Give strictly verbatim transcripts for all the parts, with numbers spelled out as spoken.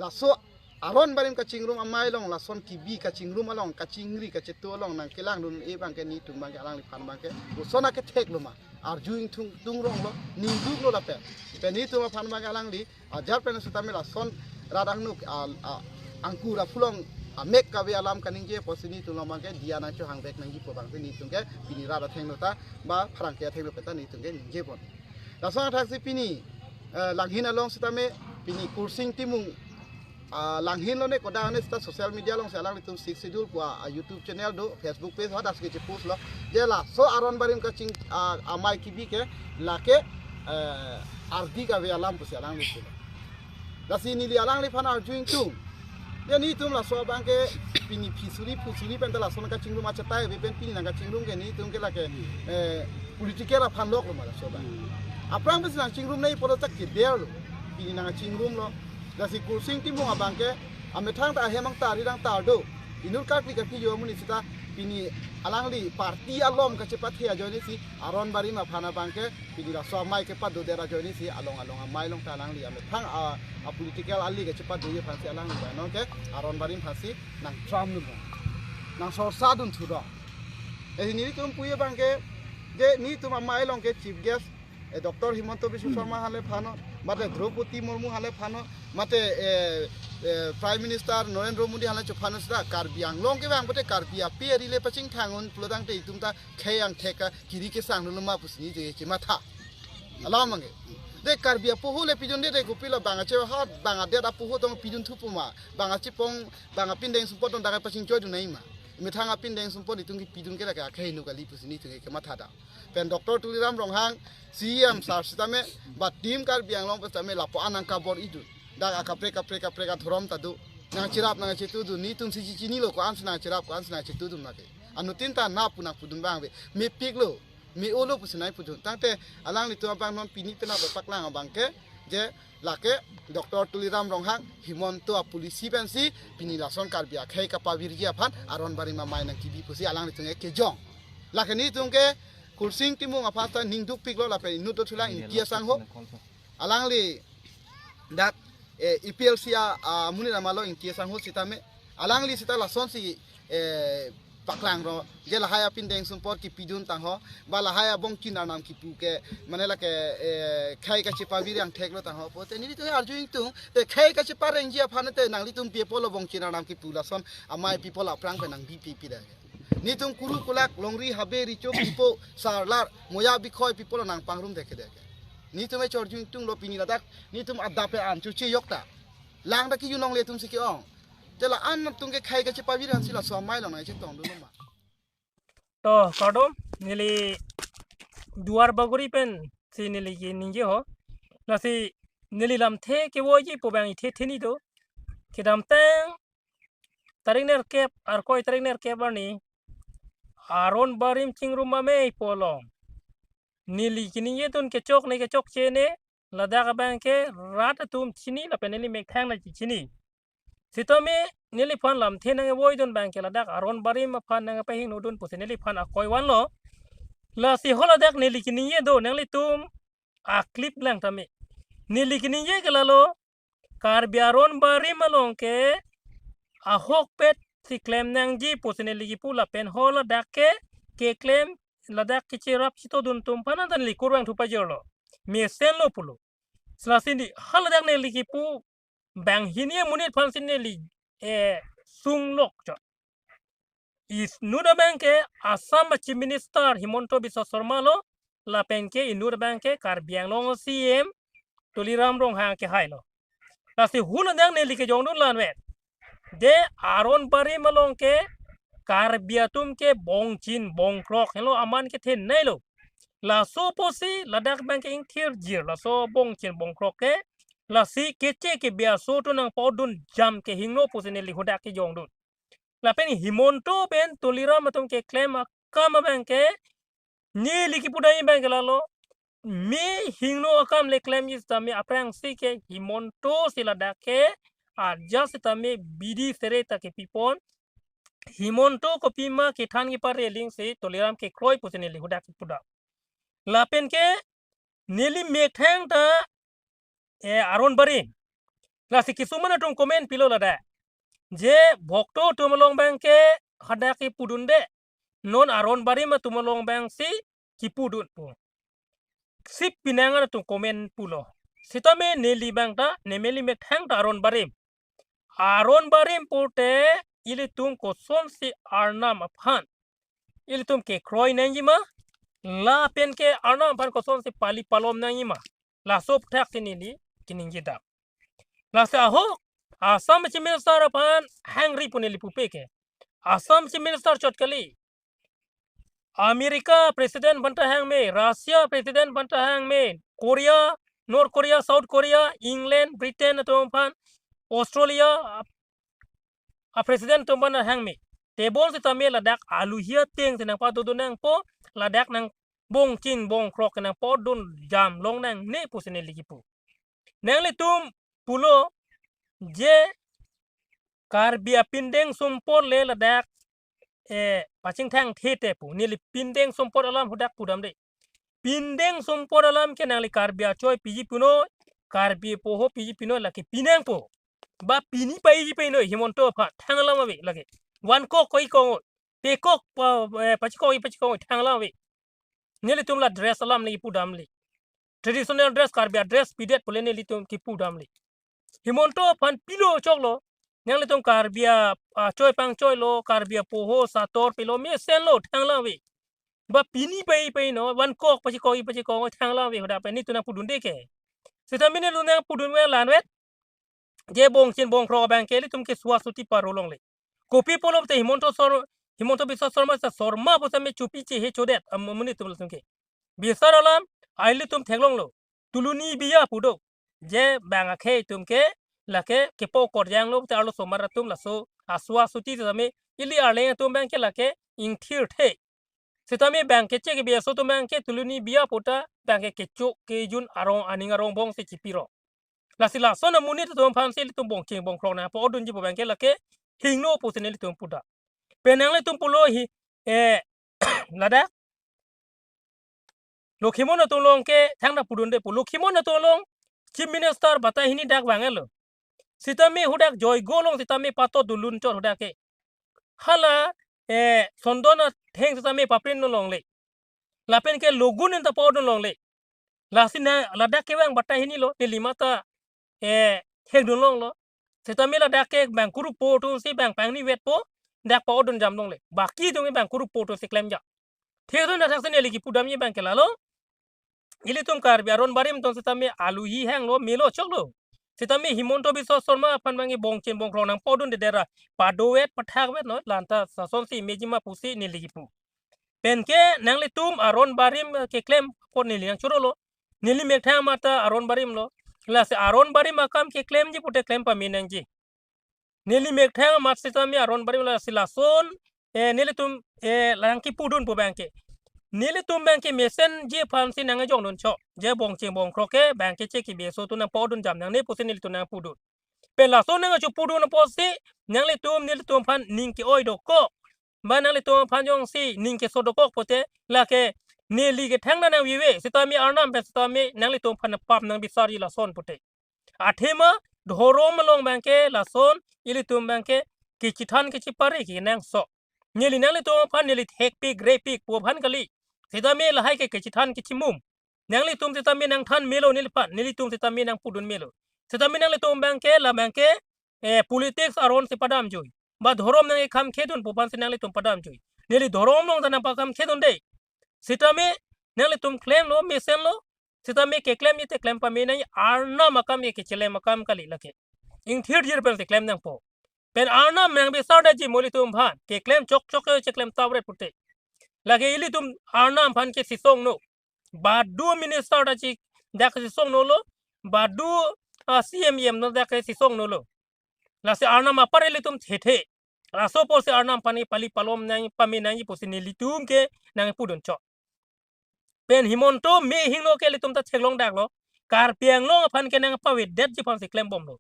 laso aron barim kachingrum amei along, lason kibi kachingrum along, kachingri kachetu along nangkelangdun-e abangke nelitum abangke alangliphan abangke koson akethek lo ma, arju ingtung tung rong lo, ningduk lo lapen. Pen nelitum aphan abangke alangli ajar pen setame lason rat angnuk a, a, angkur aphu along amek kave alam kaningje apotsi nelitum along abangke diya nangchohang vek nangjipo abangsi nelitum ke pini rat athengno ta ba pherangke athengno pen ta nelitum ke ningje pon. Lason athaksi pini, eh, Langhin along setame pini Kursing Timung, ah, Langhin lone kodak ne seta social media alongsi alanglitum Sixth Schedule pu a, a YouTube channel do, Facebook page hadak si chepost lo. Je laso aron barim kaching, ah, amei kibi ke lake, eh, ardi kave alam pusi alanglitum. Lasi neli alangliphan arju ingtung. Je nelitum laso abangke pini phisuri phusuri pen ta lason kachingrum achetai ave pen pini nangkachingrum ke nelitum ke lake, eh, political aphan lok lo ma laso abang. Aphrang pusi nangchingrum nangji pulo ta keder lo. Pini nangchingrum lo. Lasi Kursing Timung abangke amethang ta ahem angtar ri angtar do. Inut karkli karkli yo amonit seta pini alangli party alom kachepathe ajoine si aron barim aphan abangke pini laso amei kepado der ajoine si along along amei along ta alangli amethang a, a political ali kachepado ye aphansi alangli ba non ke aron barim aphansi nangtram dun, nangsorsa dun thuro. Esi nelitum puye abangke je nelitum amei along ke chief guest, eh, Doctor Himanta Biswa Sarma aphan le phano, mate Droupadi Murmu aphan le phano, mate, eh, eh, Prime Minister Narendra Modi aphan le chophano seta Karbi Anglong kevang pote Karbi ape ari le pachingthang un pulo tangte itum ta khei angthek akiri kesang lo ma pusi nelitum ke matha. Alam abangke. De Karbi apoho le pidunde de kopilo bang ache hat bang adet apoho tong pidun thupo ma. Bang achepong bang apindeng sumpot tong dakai pachingchoi dun nangji ma. Methang apindeng sumpot itum kepidun ke lake akhei nu kali pusi nelitum ke matha da. Pen Doctor Tuliram Ronghang, C E M sir setame, ba team Karbi Anglong pen setame lapu-an nangkabor-i dun. Dak akaprek kaprek kaprek adhorom ta do. Nangcherap nangchetu dun, nelitum si chini lo ko-an si nangcherap ko-an si nangchetu dun lake. Anuttin ta na pu nangpudun abang ave. Mepik lo, me-o lo pusi nangpudun. Tangte alanglitum abang non pini penap paklang abangke, je lake Doctor Tuliram Ronghang, Himanta apolicy pensi pini lason Karbi akhei kapavirji aphan aron barim amei nangkibi pusi alanglitum ke kejong. Lake nelitum ke Kursing Timung aphan ta ningduk pik lo lapen inut dothulang Ingti asangho. Alangli dak, eh, A P L C a, amonit amat lo Ingti asangho setame. Alangli seta lasonsi, eh, paklang ro. Je lahai apindeng sumpot kepidun tangho. Ba lahai abongchin arnam kipu ke. Mane lake, eh, khei kachepavir angthek lo tangho. Pote nelitum arju ingtung. Te khei kacheparengji aphan te nanglitum pi apotlo bongchin arnam kipu lason. Amei pi apotlo aphrang pen nangbi pi pi da. Nelitum kuru kulak, longri habe, recho pipo, sarlar, moya bikhoi pi apotlo nangpangrum deke deke. Nelitum e chorjung tung lo pini ladak, nelitum adap e an chuche yok ta. Lang ta kejun longle atum si ke-ong. Te la-an atum ke khei kachepavir aphansi laso amei along nangchetong dun ma. To, kardom, neli Duar Bagori pensi neli keningje ho. Lasi neli lamthe kevoiji pu abang ithe theni do. Kedamtang tarik nerkep, Arkoi tarik nerkep arni aron barim chingrum amei pu along neli keningje dun kechok ne kechokche ne, ladak abangke rat atum chini lapen neli methang na chini. Setame neliphan lamthe nangvoi dun abangke ladak aron barim aphan nangpahingno dun pusi neliphan akoi vanlo. Lasi ho ladak neli keningje do nanglitum a-clip lang tame. Neli keningje ke lalo, Karbi aron barim along ke ahokpet si klem nangji pusi neli kipu lapen ho ladak ke keklem ladak kecherap chetu dun atum aphan ta neli kurvangthu pajirlo. Mesen lo pulo. Lasi neli ha ladak neli kipu banghini amonit aphansi neli, eh, sung lok chot. Inut abangke Assam a-Chief Minister Himanta Biswa Sarma lo, lapen ke inut abangke Karbi Anglong C E M Tuliram Ronghang kehai lo. Lasi ho ladak neli kejong dun la-anvet. De aron barim along ke Karbi atum ke bongchin bongkrok henlo aman kethenei lo. Laso apotsi ladak abangke ingthirjir laso bongchin bongkrok ke. Lasi keche kebi aso atum nangpodun jam kehingno pusi neli hadak kejong dun. Lapen Himanta pen Tuliram atum keklem akam abangke neli kipu dai abangke lalo. Me hingno akam le klemji setame aphrangsi ke Himanta si ladak ke ajat setame bidi sere ta kepipon. Himanta kopima kethan kepareling si Tuliram kekroi pusi neli hadak kipu da. Lapen ke neli methang ta, eh, aron barim. Lasi kisuman atum comment pilo ladak. Je Bhokto atum along abangke hadak kipudunde. Non Aron Barim atum along abangsi kipudun pu. Sip pinangan atum comment pulo. Sitame neli abang ta, nemeli methang ta Aron Barim. Aron Barim pute ilitum kosonsi Arnam aphan ilitum kekroi nangjima, lapen ke Arnam aphan kosonsi pali palom nangjima. Laso aphuthak si neli kaningje dam. Lasi ahok, Assam Chief Minister aphan hangri pu neli pupe ke. Assam Chief Minister chot kali. America President aphan ta hangme, Russia President aphan ta hangme, Korea, North Korea, South Korea, England, Britain atum aphan, Australia a, a President atum aphan ta hangme. Tebonsi tame ladak aluhi ateng si nangpadodun nangpo, ladak nang bongchin bongkrok nangpadun jam long nangne pusi neli kipu. Nanglitum pulo je Karbi apindeng sumpot le ladak, eh, pachingthang thete pu. Neli pindeng sumpot alam hadak pudamde. Pindeng sumpot alam ke nangli Karbi achoi piji punoi, Karbi apoho piji punoi, lake pinangpo. Ba pini paiji punoi, Himanta aphan thang alam ave lake. Van kok koi kong, pekok pa, eh, pachikoi pachikoi thang alam ave. Nelitum la dress alam neli pudamle. Traditional dress, Karbi adress pidet pule nelitum kipudamle. Himanta aphan pilo choklo. Nanglitum Karbi a, achoi pangchoilo, Karbi apoho sator pilo, mesenlo, thang alam ave. Ba pini paiji punoi, van kok pachikoi pachikoi thang alam ave, hadak pen nelitum nangpudunde ke. Sitame nelitum nangpudun ave lanvet. Je bongchin bongkrok abangke ilitum ke sua suti paro longle. Kopi pulote Himanta Sar-, Himanta Biswa Sarma sa Sarma pu same chupi chehe chodet, am, amonit atum latum ke. Bisar alam, ilitum theklonglo. Tuluni biya pu do. Je bang akhei atum ke, lake kepo korjanglo te arlosomar atum laso asua suti sitame ili arleng atum abangke lake ingthirthe. Sitame bang keche kebi aso atum abangke tuluni biya puta abangke kecho kejun arong aning arong bongsi chipiro. Lasi lason amonit atum aphansi ilitum bongchin bongkrok nangpadunji pu abangke lake hingno pusi nelitum pudam. Pen nanglitum pulo hi, eh, ladak Lokhimon atum along ke thangta pudunde pu. Lokhimon atum along Chief Minister batai hini dak vanglo. Sitame hadak Joigo along sitame pato dulun chot hadak ke. Hala, eh, sondon atheng sitame paprin no longle. Lapen ke logun enta paodun longle. Lasi na ladak kevang batai hini lo, neli mata, eh, hengdun longlo. Sitame ladak ke bang kurupo atumsi bang pangni vetpo, dak paodun jam longle. Baki atum bang kurupo atumsi klemjam. Thekdun athak si neli kipudamji abangke lalo. Ilitum Karbi Aron Barim atum sitame aluhi hanglo, melo choklo. Sitame Himanta Biswa Sarma aphan abangke bongchin bongkrok nangpadunde dera. Padovet pathakvet no, lanta lasonsi mejima pusi neli kipu. Penke nanglitum Aron Barim, eh, keklem apot neli nangchorolo. Neli methang amat ta Aron Barim lo. Lasi Aron Barim akam keklemji pute klem pame nangji. Neli methang amat sitame Aron Barim lasi lason, eh, nelitum, eh, lang kipudun pu abangke. Nelitum abangke mesenji aphansi nangjongnun chok. Je bongchin bongkrok ke abangke che kebi aso atum nangpadun jam nangne pusi nelitum nangpudun. Pen lason nangchopudun apotsi nanglitum nelitum aphan ning ke-oi dokok. Ba nanglitum aphan jongsi ning keso dokok pute lake neli kethang nang vive sitame Arnam pen sitame nanglitum aphan pap nangbisarji lason pute. Athema dhorom along abangke lason ilitum abangke kechethan kechepare kenangsot. Neli nanglitum aphan neli thekpik repik pu aphan kali. Sitame lahai ke kechethan kechemum. Nanglitum sitame nangthan melo neliphan, nelitum sitame nangpudun melo. Sitame nanglitum abangke la abangke, eh, politics aron si padamjui. Ba dhorom nangkekhamkhedun pu aphansi nanglitum padamjui. Neli dhorom along ta nangpakhamkhedunde. Sitame nanglitum klemlo, mesenlo. Sitame keklemji te klem pame nangji, Arnam akam ke kechelem akam kali lake. Ingthirjir pensi klem nangpo. Pen Arnam nangbisar damji mo ilitum aphan. Keklem chokchok ke cheklem tawret pute. Lake ilitum Arnam aphan ke sisongno. Badu minister ta chi dak sisongnolo. Badu, ah, C M, E M no dak sisongnolo. Lasi Arnam apar ilitum thethe. Laso apotsi Arnam aphan pali palom nang pame nangji pusi nelitum ke nangpudun chok. Pen Himanta me hingno ke ilitum ta theklong daklo. Karbi Anglong aphan ke nangpavedetji aphansi klembomlo.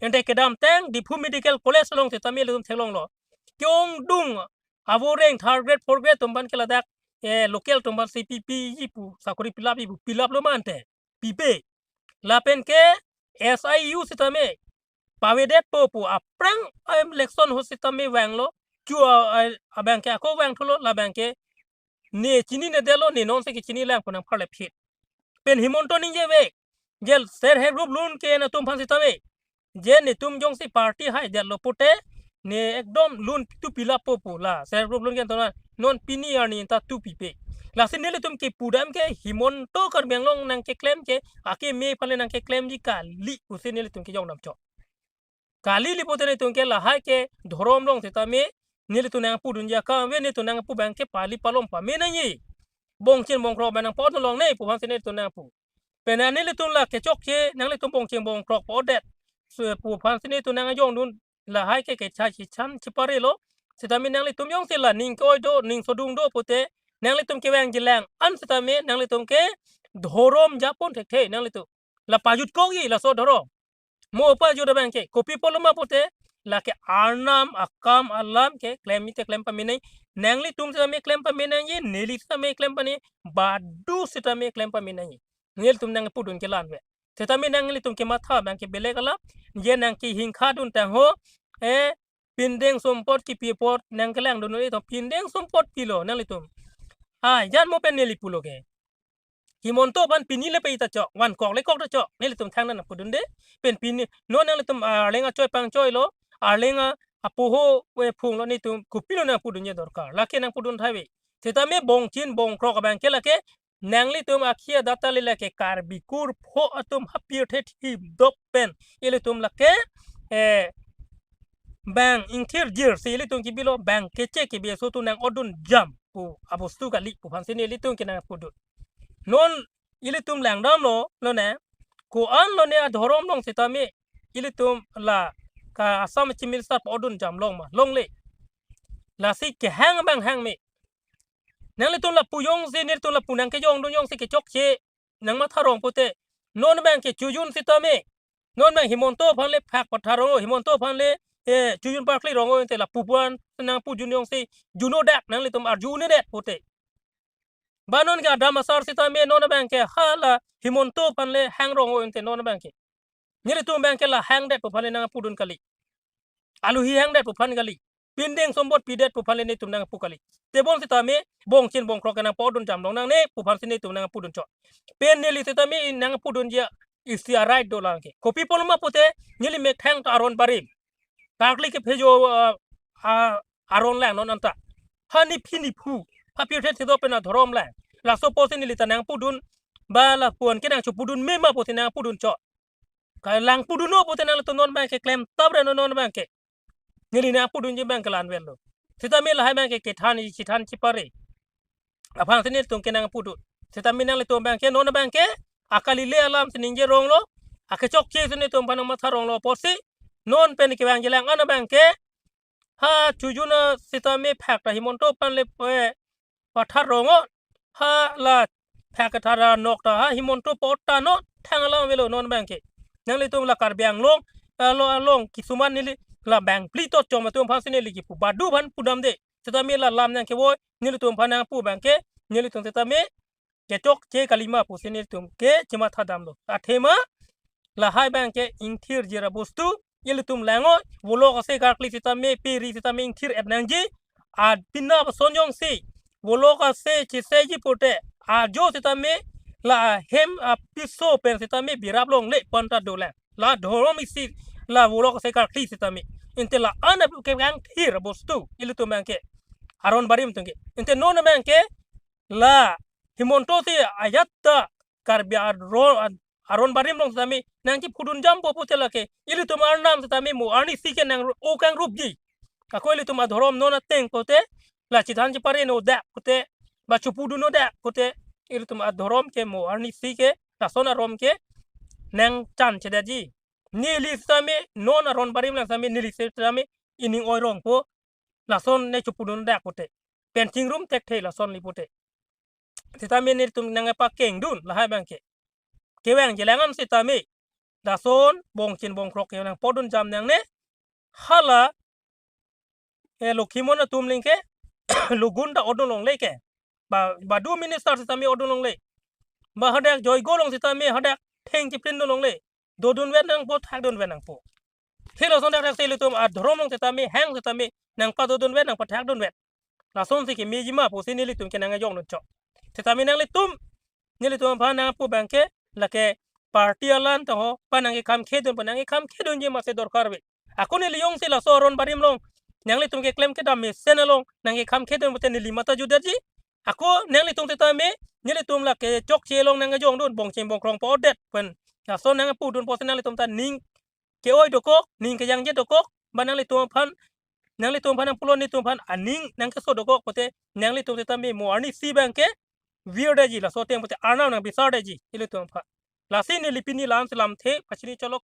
Ente kedamtang Diphu Medical College along sitame ilitum theklonglo. Ke-ongdung avoreng third grade, fourth grade atum aphan ke ladak, eh, local atum aphansi pipiji pu, sakori pilapji pu, pilaplo mante. Pipe. Lapen ke S I U sitame pavedetpo pu aphrang, em, election ahut sitame vanglo, chu a, a, abang ke ako vangthulo, labang ke ne chininedetlo, ne nonsi kechini lang pu nangpharlephet. Pen Himanta ningje ave, je self help group lun ke-en atum aphan sitame, je netum jongsi party haidetlo pute, ne ekdom lun tu pilappo pu la self help group lun ke-en atum non pini arni ta tu pipe. Lasi nelitum kepudam ke Himanta Karbi Anglong nangkeklem ke, akeme aphan le nangkeklemji kali pusi nelitum kejongdam chot. Kali li pute netum ke lahai ke dhorom along sitame nelitum nangpudunji akam ave, netum nangpu abang ke pali palom pame nangji. Bongchin bongkrok abang nangpodun longle pu aphansi netum nangpu. Pen nelitum la kechokche, nanglitum bongchin bongkrok podet, so, pu aphansi netum nangjongdun, lahai ke kechai chichan chiparelo. Sitame nanglitum jongsi la ning ke-oi do, ning sodung do pute, nanglitum kevangji lang an sitame nanglitum ke dhorom japon thekthe nanglitum. La pajutkokji laso dhorom. Mo pajut abang ke, kopi pulo ma pute, lake Arnam akam alam ke klem ite klem pame nangji, nanglitum sitame klem pame nangji, neli sitame klem pame nangji, badu sitame klem pame nangji. Nelitum nangpudun ke la-an ave. Sitame nanglitum kematha abang ke belek alam, je nangkehingkhadun tangho, eh, pindeng sumpot kipi apot nangkelangdun ito, pindeng sumpot pilo nanglitum. Ha, jan mo pen neli pulo ke. Himanta aphan pini le pe-i ta chok, van kok le kok ta chok, nelitum thangnat nangpudunde. Pen pini, non nanglitum Arleng achoi pangchoilo, Arleng a, apoho, eh, phunglo, netum kopilo nangpudunji dorkar. Lake nangpudun thai ave. Sitame bongchin bongkrok abang ke lake, nanglitum akhia data le lake Karbi kur pho atum hapir the thip dop pen ilitum lake, eh, bang ingthir jirsi ilitum kebilo, bang keche kebi aso atum nang-odun jam pu abostu kali pu aphansi nelitum kenangpudun. Non ilitum langdamlo, lone, ko-an lone adhorom along sitame ilitum la ka Assam Chief Minister pa-odun jam long ma, longle. Lasi kehang abang hang me. Nanglitum lapu jongsi, nelitum lapu nangkejongdun jongsi kechokche, nangmatha rong pute, non abang ke chojun sitame, non abang Himanta aphan le phak patha rong-o, Himanta aphan le, eh, chojun parkli rong-o ante lapu aphan nangpujun jongsi juno dak nanglitum arju-un-edet pute. Ba non ke adam asar sitame non abang ke hala Himanta aphan le hang rong-o ante non abang ke. Nelitum abang ke la hangdet pu aphan le nangpudun kali. Aluhi hangdet pu aphan kali. Pindeng sumpot pidet pu aphan le netum nangpu kali. Tebon sitame bongchin bongkrok ke nangpodun jam long nangne pu aphansi netum nangpudun chot. Pen neli sitame nangpudunji isi a-right dolang ke. Kopi pulo ma pute, neli methang ta aron barim. Karkli kephejo, ah, ah, aron lang non anta. Ha nephi nephu, hapir the thip dop pen adhorom lang. Laso pusi neli ta nangpudun, ba lapu-an ke nangchopudun me ma pusi nangpudun chot. Ka lang pudunlo pute nanglitum non abang ke klemtap re non, non abang ke. Neli nangpudunji abang ke la-an avelo. Sitame lahai abang ke kethan i chethan chipare aphansi netum kenangpudun. Sitame nanglitum abang ke non abang ke akali le alam si ningje ronglo, akechokche si netum aphan nangmatha ronglo pusi, non pen kevangji lang an abang ke, ha chojun a sitame phak ta Himanta aphan le, eh, patha rong-o, ha la phak ta ra nok ta ha Himanta apot ta non, thang alam avelo non abang ke. Nanglitum la Karbi Anglong, eh, lo along kisuman neli la bang pli tot chom atum aphansi neli kipu, badu aphan pudamde. Sitame la lam nangkevoi, nelitum aphan nangpu abang ke, nelitum sitame kechokche kali ma pusi nelitum ke chematha damlo. Athema lahai abang ke ingthir jir abostu, ilitum lang-o, volok ase karkli sitame, peri sitame ingthir-et nangji, apina ason jongsi volok ase cheseji pute, ajo sitame la hem apiso pen sitame birap longle pu anta dolang. La dhorom isi la volok ase karkli sitame. Ante la-an ap-, ke ingthir abostu, ilitum abang ke. Aron barim atum ke. Ante non abang ke, la Himanta si ajat ta Karbi aron, aron barim along sitame nangchepudun jampo pute lake, ilitum Arnam sitame mo arnisi ke nang-o kangrupji. Ako ilitum adhorom non ateng pute, la chethan chepare-o dak pute, ba chopudun-o dak pute, ilitum adhorom ke mo arnisi ke, lason aron ke nangchanchedetji. Neli sitame, non aron barim lang sitame, neli sitame ining oi rongpo, lason ne chopudun dak pute. Pen chingrum thekthe lason li pute. Sitame netum nangpakengdun lahai abang ke. Kevangji lang an sitame, lason bongchin bongkrok ke nangpodun jam nangne, hala, eh, Lokhimon atum link ke, lugun ta odun longle ke. Ba, badu minister sitame odun longle. Ba hadak Joygo along sitame hadak theng chiplindun longle. Dodun vet nangpo, thakdun vet nangpo. Lason dak dak si ilitum adhorom along setame, hang setame nangpadodunvet, nangpathakdunvet. Lasonsi kemeji ma pusi nelitum ke nangkejongdun chok. Setame nanglitum, nelitum aphan nangpu abangke lake party alam ta ho, pa nangkekhamkhedun, pa nangkekhamkhedunji masi dorkar ave. Ako neli jongsi laso aron barim along nanglitum keklem kedam mesen along nangkekhamkhedun pute neli mata jutdetji. Ako nanglitum setame, nelitum lake chokche along nangkejongdun, bongcheng bongkrong pa-otdet pen. Lason nangpudun pusi nanglitum ta ning ke-oi dokok, ning kejangje dokok, ba nanglitum aphan, nanglitum aphan nangpulo, nelitum aphan aning nangkeso dokok pute nanglitum setame mo arnisi abangke virdetji, laso ateng pute Arnam nangbisardetji ilitum aphan. Lasi neli pini la-an si lamthe pachini cholo.